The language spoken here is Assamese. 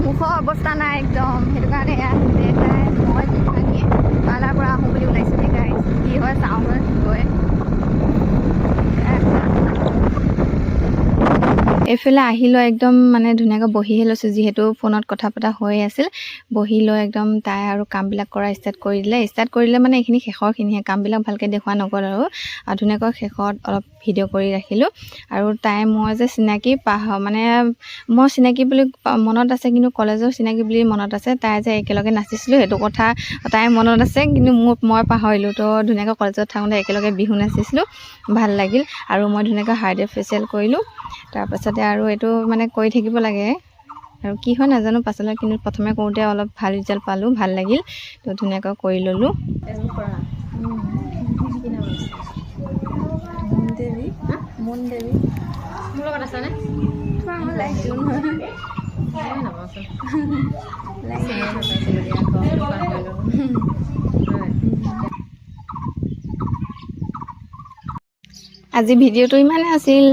মুখৰ অৱস্থা নাই একদম। সেইটো কাৰণে এয়া দেউতাই, মই, ভাগি পাৰ্লাৰ পৰা আহোঁ বুলি ওলাইছোঁ গাইজ। কি হয় চাওঁগৈ গৈ। এইফালে আহি লৈ একদম মানে ধুনীয়াকৈ বহিহে লৈছোঁ, যিহেতু ফোনত কথা পতা হৈ আছিল। বহি লৈ একদম তাই আৰু কামবিলাক কৰা ষ্টাৰ্ট কৰি দিলে। ষ্টাৰ্ট কৰিলে মানে এইখিনি শেষৰখিনিহে, কামবিলাক ভালকৈ দেখুওৱা নগ'ল আৰু। আৰু ধুনীয়াকৈ শেষত অলপ ভিডিঅ' কৰি ৰাখিলোঁ। আৰু তাই মই যে চিনাকি মানে মই চিনাকি বুলি মনত আছে, কিন্তু কলেজৰ চিনাকি বুলি মনত আছে। তাই যে একেলগে নাচিছিলোঁ, সেইটো কথা তাইৰ মনত আছে, কিন্তু মোৰ মই পাহৰিলোঁ। তো ধুনীয়াকৈ কলেজত থাকোঁতে একেলগে বিহু নাচিছিলোঁ, ভাল লাগিল। আৰু মই ধুনীয়াকৈ হাইড্ৰা ফেচিয়েল কৰিলোঁ। তাৰপাছতে আৰু এইটো মানে কৰি থাকিব লাগে আৰু কি হয় নাজানো পাছলৈ, কিন্তু প্ৰথমে কৰোঁতে অলপ ভাল ৰিজাল্ট পালোঁ, ভাল লাগিল। তো ধুনীয়াকৈ কৰি ল'লোঁ। ফেচবুক কৰা? কি নাম আছে? মুন দেৱী, মুন দেৱী। মোৰ লগত আছেনে? তোমাৰ মই লাইক দিওঁ নহয়। এই নাপাওঁচোন। চিনি নাপাইছিলোঁ দিয়া, ঘৰটো পাহৰিলোঁ হয়। আজি ভিডিঅ'টো ইমানেই আছিল।